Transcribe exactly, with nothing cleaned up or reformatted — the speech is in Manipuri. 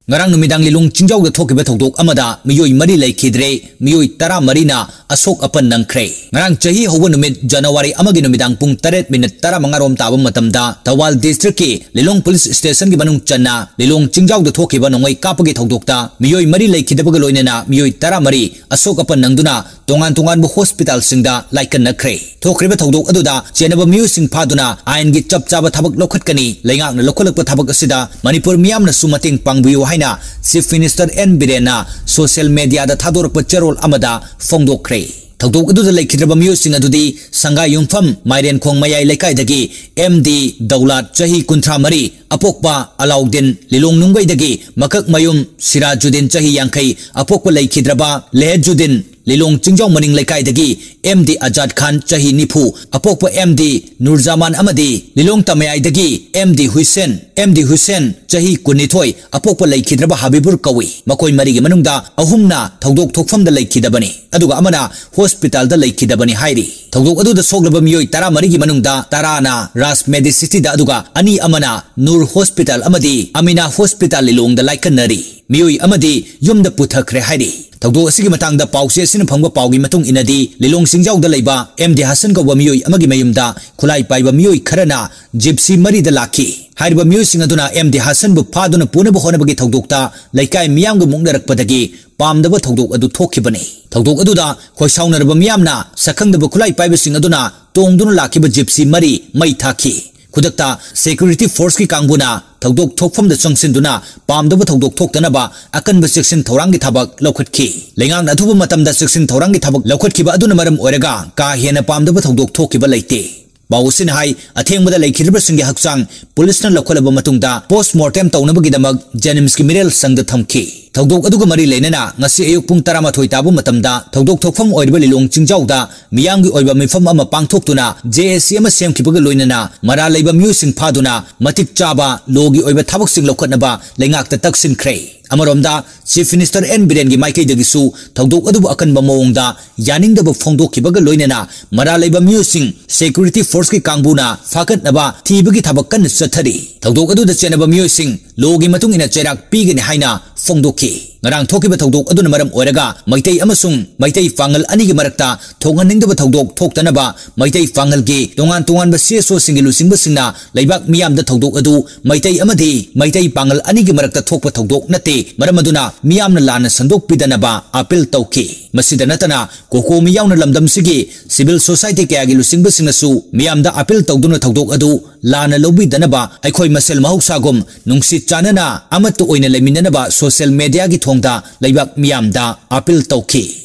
ꯉꯔꯥꯡ ꯅꯨꯃꯤꯗꯥꯡ ꯂꯤꯂꯣꯡ ꯆꯤꯡꯖꯥꯎꯗ ꯊꯣꯛꯈꯤꯕ ꯊꯧꯗꯣꯛ ꯑꯃꯗ ꯃꯤꯑꯣꯏ ꯃꯔꯤ ꯂꯩꯈꯤꯗ꯭ꯔꯦ, ꯃꯤꯑꯣꯏ ꯇꯔꯥꯃꯔꯤꯅ ꯑꯁꯣꯛ ꯑꯄꯟ ꯅꯪꯈ꯭ꯔꯦ꯫ ꯉꯔꯥꯡ ꯆꯍꯤ ꯍꯧꯕ ꯅꯨꯃꯤꯠ January ꯑꯃꯒꯤ ꯅꯨꯃꯤꯗꯥꯡ ꯄꯨꯡ ꯇꯔꯦꯠ ꯃꯤꯅꯤꯠ ꯇꯔꯥꯃꯉꯥ ꯔꯣꯝ ꯇꯥꯕ ꯃꯇꯝꯗ ꯊꯧꯕꯥꯜ districtꯀꯤ ꯂꯤꯂꯣꯡ police stationꯒꯤ ꯃꯅꯨꯡ ꯆꯟꯅ ꯂꯤꯂꯣꯡ ꯆꯤꯡꯖꯥꯎꯗ ꯊꯣꯛꯈꯤꯕ ꯅꯣꯡꯃꯩ ꯀꯥꯞꯄꯒꯤ ꯊꯧꯗꯣꯛꯇ ꯃꯤꯑꯣꯏ ꯃꯔꯤ ꯂꯩꯈꯤꯗꯕꯒ ꯂꯣꯏꯅꯅ ꯃꯤꯑꯣꯏ ꯇꯔꯥꯃꯔꯤ ꯑꯁꯣꯛ ꯑꯄꯟ ꯅꯪꯗꯨꯅ ꯇꯣꯉꯥꯟ ꯇꯣꯉꯥꯟꯕ hospitalꯁꯤꯡꯗ ꯂꯥꯏꯀꯠꯅꯈ꯭ꯔꯦ꯫ ꯊꯣꯛꯈ꯭ꯔꯤꯕ ꯊꯧꯗꯣꯛ ꯑꯗꯨꯗ ꯆꯦꯟꯅꯕ ꯃꯤꯑꯣꯏꯁꯤꯡ ꯐꯥꯗꯨꯅ ꯑꯥꯏꯟꯒꯤ ꯆꯞ ꯆꯥꯕ ꯊꯕꯛ ꯂꯧꯈꯠꯀꯅꯤ꯫ ꯂꯩꯉꯥꯛꯅ ꯂꯧꯈꯠꯂꯛꯄ ꯊꯕꯛ ꯑꯁꯤꯗ ꯃꯅꯤꯄꯨꯔ ꯃꯤꯌꯥꯝꯅꯁꯨ ꯃꯇꯦꯡ ꯄꯥꯡꯕꯤꯌꯨ ꯍꯥꯏꯅ Chief Minister N ꯕꯤꯔꯦꯟꯅ social mediaꯗ ꯊꯥꯗꯣꯔꯛꯄ ꯆꯦꯔꯣꯜ ꯑꯃꯗ ꯐꯣꯡꯗꯣꯛꯈ꯭ꯔꯦ꯫ ꯊꯧꯗꯣꯛ ꯑꯗꯨꯗ ꯂꯩꯈꯤꯗ꯭ꯔꯕ ꯃꯤꯑꯣꯏꯁꯤꯡ ꯑꯗꯨꯗꯤ ꯁꯪꯒꯥꯏꯌꯨꯝꯐꯝ ꯃꯥꯏꯔꯦꯟꯈꯣꯡ ꯃꯌꯥꯏ ꯂꯩꯀꯥꯏꯗꯒꯤ M D ꯗꯧꯂꯥꯠ, ꯆꯍꯤ ꯀꯨꯟꯊ꯭ꯔꯥ ꯃꯔꯤ, ꯑꯄꯣꯛꯄ ꯑꯂꯥꯎꯗꯤꯟ, ꯂꯤꯂꯣꯡ ꯅꯨꯡꯒꯩꯗꯒꯤ ꯃꯀꯛꯃꯌꯨꯝ ꯁꯤꯔꯥꯖꯨꯗꯤꯟ, ꯆꯍꯤ ꯌꯥꯡꯈꯩ, ꯑꯄꯣꯛꯄ ꯂꯩꯈꯤꯗ꯭ꯔꯕ ꯂꯦꯍꯦꯖꯨꯗꯤꯟ, ꯂꯤꯂꯣꯡ ꯆꯤꯡꯖꯥꯎ ꯃꯅꯤꯡ ꯂꯩꯀꯥꯏꯗꯒꯤ M D ꯑꯖꯥꯗ ꯈꯥꯟ, ꯆꯍꯤ ꯅꯤꯐꯨ, ꯑꯄꯣꯛꯄ M D ꯅꯨꯔꯖꯥꯃꯥꯟ ꯑꯃꯗꯤ ꯂꯤꯂꯣꯡ ꯇꯃꯌꯥꯏꯗꯒꯤ M D ꯍꯨꯏꯁꯦꯟ, M D ꯍꯨꯏꯁꯦꯟ, ꯆꯍꯤ ꯀꯨꯟꯅꯤꯊꯣꯏ, ꯑꯄꯣꯛꯄ ꯂꯩꯈꯤꯗ꯭ꯔꯕ ꯍꯕꯤꯕꯨꯔ ꯀꯧꯏ꯫ ꯃꯈꯣꯏ ꯃꯔꯤꯒꯤ ꯃꯅꯨꯡꯗ ꯑꯍꯨꯝꯅ ꯊꯧꯗꯣꯛ ꯊꯣꯛꯐꯝꯗ ꯂꯩꯈꯤꯗꯕꯅꯤ, ꯑꯗꯨꯒ ꯑꯃꯅ hospitalꯗ ꯂꯩꯈꯤꯗꯕꯅꯤ ꯍꯥꯏꯔꯤ꯫ ꯊꯧꯗꯣꯛ ꯑꯗꯨꯗ ꯁꯣꯛꯂꯕ ꯃꯤꯑꯣꯏ ꯇꯔꯥꯃꯔꯤꯒꯤ ꯃꯅꯨꯡꯗ ꯇꯔꯥꯅ ꯔꯥꯖ ꯃꯦꯗꯤꯁꯤꯇꯤꯗ, ꯑꯗꯨꯒ ꯑꯅꯤ ꯑꯃꯅ ꯅꯨꯔ hospital ꯑꯃꯗꯤ ꯑꯃꯤꯅꯥ hospital ꯂꯤꯂꯣꯡꯗ ꯂꯥꯏꯀꯠꯅꯔꯤ꯫ ꯃꯤꯑꯣꯏ ꯑꯃꯗꯤ ꯌꯨꯝꯗ ꯄꯨꯊꯈ꯭ꯔꯦ ꯍꯥꯏꯔꯤ꯫ ꯊꯧꯗꯣꯛ ꯑꯁꯤꯒꯤ ꯃꯇꯥꯡꯗ ꯄꯥꯎꯆꯦ ꯑꯁꯤꯅ ꯐꯪꯕ ꯄꯥꯎꯒꯤ ꯃꯇꯨꯡ ꯏꯟꯅꯗꯤ, ꯂꯤꯂꯣꯡ ꯆꯤꯡꯖꯥꯎꯗ ꯂꯩꯕ M D ꯍꯥꯁꯟ ꯀꯧꯕ ꯃꯤꯑꯣꯏ ꯑꯃꯒꯤ ꯃꯌꯨꯝꯗ ꯈꯨꯠꯂꯥꯏ ꯄꯥꯏꯕ ꯃꯤꯑꯣꯏ ꯈꯔꯅ ꯖꯤꯞꯁꯤ ꯃꯔꯤꯗ ꯂꯥꯛꯈꯤ꯫ ꯍꯥꯏꯔꯤꯕ ꯃꯤꯑꯣꯏꯁꯤꯡ ꯑꯗꯨꯅ M D ꯍꯥꯁꯟꯕꯨ ꯐꯥꯗꯨꯅ ꯄꯨꯅꯕ ꯍꯣꯠꯅꯕꯒꯤ ꯊꯧꯗꯣꯛꯇ ꯂꯩꯀꯥꯏ ꯃꯤꯌꯥꯝꯒ ꯃꯨꯛꯅꯔꯛꯄꯗꯒꯤ ꯄꯥꯝꯗꯕ ꯊꯧꯗꯣꯛ ꯑꯗꯨ ꯊꯣꯛꯈꯤꯕꯅꯤ꯫ ꯊꯧꯗꯣꯛ ꯑꯗꯨꯗ ꯈꯣꯏꯁꯥꯎꯅꯔꯕ ꯃꯤꯌꯥꯝꯅ ꯁꯛꯈꯪꯗꯕ ꯈꯨꯠꯂꯥꯏ ꯄꯥꯏꯕꯁꯤꯡ ꯑꯗꯨꯅ ꯇꯣꯡꯗꯨꯅ ꯂꯥꯛꯈꯤꯕ ꯖꯤꯞꯁꯤ ꯃꯔꯤ ꯃꯩ ꯊꯥꯈꯤ꯫ ꯈꯨꯗꯛꯇ security forceꯀꯤ ꯀꯥꯡꯕꯨꯅ ꯊꯧꯗꯣꯛ ꯊꯣꯛꯐꯝꯗ ꯆꯪꯁꯤꯟꯗꯨꯅ ꯄꯥꯝꯗꯕ ꯊꯧꯗꯣꯛ ꯊꯣꯛꯇꯅꯕ ꯑꯀꯟꯕ ꯆꯦꯛꯁꯤꯟ ꯊꯧꯔꯥꯡꯒꯤ ꯊꯕꯛ ꯂꯧꯈꯠꯈꯤ꯫ ꯂꯩꯉꯥꯛꯅ ꯑꯊꯨꯕ ꯃꯇꯝꯗ ꯆꯦꯛꯁꯤꯟ ꯊꯧꯔꯥꯡꯒꯤ ꯊꯕꯛ ꯂꯧꯈꯠꯈꯤꯕ ꯑꯗꯨꯅ ꯃꯔꯝ ꯑꯣꯏꯔꯒ ꯀꯥ ꯍꯦꯟꯅ ꯄꯥꯝꯗꯕ ꯊꯧꯗꯣꯛ ꯊꯣꯛꯈꯤꯕ ꯂꯩꯇꯦ꯫ ꯄꯥꯎ ꯑꯁꯤꯅ ꯍꯥꯏ, ꯑꯊꯦꯡꯕꯗ ꯂꯩꯈꯤꯗ꯭ꯔꯕꯁꯤꯡꯒꯤ ꯍꯛꯆꯥꯡ ꯄꯨꯂꯤꯁꯅ ꯂꯧꯈꯠꯂꯕ ꯃꯇꯨꯡꯗ post mortem ꯇꯧꯅꯕꯒꯤꯗꯃꯛ JNIMSꯀꯤ ꯃꯤꯔꯦꯜ ꯁꯪꯗ ꯊꯝꯈꯤ꯫ ꯊꯧꯗꯣꯛ ꯑꯗꯨꯒ ꯃꯔꯤ ꯂꯩꯅꯅ ꯉꯁꯤ ꯑꯌꯨꯛ ꯄꯨꯡ ꯇꯔꯥꯃꯥꯊꯣꯏ ꯇꯥꯕ ꯃꯇꯝꯗ ꯊꯧꯗꯣꯛ ꯊꯣꯛꯐꯝ ꯑꯣꯏꯔꯤꯕ ꯂꯤꯂꯣꯡ ꯆꯤꯡꯖꯥꯎꯗ ꯃꯤꯌꯥꯝꯒꯤ ꯑꯣꯏꯕ ꯃꯤꯐꯝ ꯑꯃ ꯄꯥꯡꯊꯣꯛꯇꯨꯅ JAC ꯑꯃ ꯁꯦꯝꯈꯤꯕꯒ ꯂꯣꯏꯅꯅ ꯃꯔꯥꯜ ꯂꯩꯕ ꯃꯤꯑꯣꯏꯁꯤꯡ ꯐꯥꯗꯨꯅ ꯃꯇꯤꯛ ꯆꯥꯕ lawꯒꯤ ꯑꯣꯏꯕ ꯊꯕꯛꯁꯤꯡ ꯂꯧꯈꯠꯅꯕ ꯂꯩꯉꯥꯛꯇ ꯇꯛꯁꯤꯟꯈ꯭ꯔꯦ꯫ ꯑꯃꯔꯣꯝꯗ, Chief Minister N ꯕꯤꯔꯦꯟꯒꯤ ꯃꯥꯏꯀꯩꯗꯒꯤꯁꯨ ꯊꯧꯗꯣꯛ ꯑꯗꯨꯕꯨ ꯑꯀꯟꯕ ꯃꯑꯣꯡꯗ ꯌꯥꯅꯤꯡꯗꯕ ꯐꯣꯡꯗꯣꯛꯈꯤꯕꯒ ꯂꯣꯏꯅꯅ ꯃꯔꯥꯜ ꯂꯩꯕ ꯃꯤꯑꯣꯏꯁꯤꯡ security forceꯀꯤ ꯀꯥꯡꯕꯨꯅ ꯐꯥꯒꯠꯅꯕ ꯊꯤꯕꯒꯤ ꯊꯕꯛ ꯀꯟꯅ ꯆꯠꯊꯔꯤ꯫ ꯊꯧꯗꯣꯛ ꯑꯗꯨꯗ ꯆꯦꯟꯅꯕ ꯃꯤꯑꯣꯏꯁꯤꯡ ꯂꯣꯒꯤ ꯃꯇꯨꯡ ꯏꯟꯅ ꯆꯩꯔꯥꯛ ꯄꯤꯒꯅꯤ ꯍꯥꯏꯅ ꯐꯣꯡꯗꯣꯛꯈꯤ꯫ ꯉꯔꯥꯡ ꯊꯣꯛꯈꯤꯕ ꯊꯧꯗꯣꯛ ꯑꯗꯨꯅ ꯃꯔꯝ ꯑꯣꯏꯔꯒ ꯃꯩꯇꯩ ꯑꯃꯁꯨꯡ ꯃꯩꯇꯩ ꯄꯥꯉꯜ ꯑꯅꯤꯒꯤ ꯃꯔꯛꯇ ꯊꯣꯛꯍꯟꯅꯤꯡꯗꯕ ꯊꯧꯗꯣꯛ ꯊꯣꯛꯇꯅꯕ ꯃꯩꯇꯩ ꯄꯥꯉꯜꯒꯤ ꯇꯣꯉꯥꯟ ꯇꯣꯉꯥꯟꯕ ꯁꯤ ꯑꯦꯁ ꯑꯣꯁꯤꯡꯒꯤ ꯂꯨꯆꯤꯡꯕꯁꯤꯡꯅ ꯂꯩꯕꯥꯛ ꯃꯤꯌꯥꯝꯗ ꯊꯧꯗꯣꯛ ꯑꯗꯨ ꯃꯩꯇꯩ ꯑꯃꯗꯤ ꯃꯩꯇꯩ ꯄꯥꯉꯜ ꯑꯅꯤꯒꯤ ꯃꯔꯛꯇ ꯊꯣꯛꯄ ꯊꯧꯗꯣꯛ ꯅꯠꯇꯦ, ꯃꯔꯝ ꯑꯗꯨꯅ ꯃꯤꯌꯥꯝꯅ ꯂꯥꯟꯅ ꯁꯟꯗꯣꯛꯄꯤꯗꯅꯕ ꯑꯥꯄꯤꯜ ꯇꯧꯈꯤ꯫ ꯃꯁꯤꯗ ꯅꯠꯇꯅ ꯀꯣꯀꯣ ꯃꯤꯌꯥꯝꯅ ꯂꯝꯗꯝꯁꯤꯒꯤ ꯁꯤꯚꯤꯜ ꯁꯣꯁꯥꯏꯇꯤ ꯀꯌꯥꯒꯤ ꯂꯨꯆꯤꯡꯕꯁꯤꯡꯅꯁꯨ ꯃꯤꯌꯥꯝꯗ ꯑꯥꯄꯤꯜ ꯇꯧꯗꯨꯅ ꯊꯧꯗꯣꯛ ꯑꯗꯨ ꯂꯥꯟꯅ ꯂꯧꯕꯤꯗꯅꯕ ꯑꯩꯈꯣꯏ ꯃꯁꯦꯜ ꯃꯍꯧꯁꯥꯒꯨꯝ ꯅꯨꯡꯁꯤ ꯆꯥꯟꯅꯅ ꯑꯃꯠꯇ ꯑꯣꯏꯅ ꯂꯩꯃꯤꯟꯅꯅꯕ ꯁꯣꯁꯤꯌꯦꯜ ꯃꯦꯗꯤꯌꯥꯒꯤ ꯊꯣꯡꯗ ꯂꯩꯕꯥꯛ ꯃꯤꯌꯥꯝꯗ ꯑꯥꯄꯤꯜ ꯇꯧꯈꯤ꯫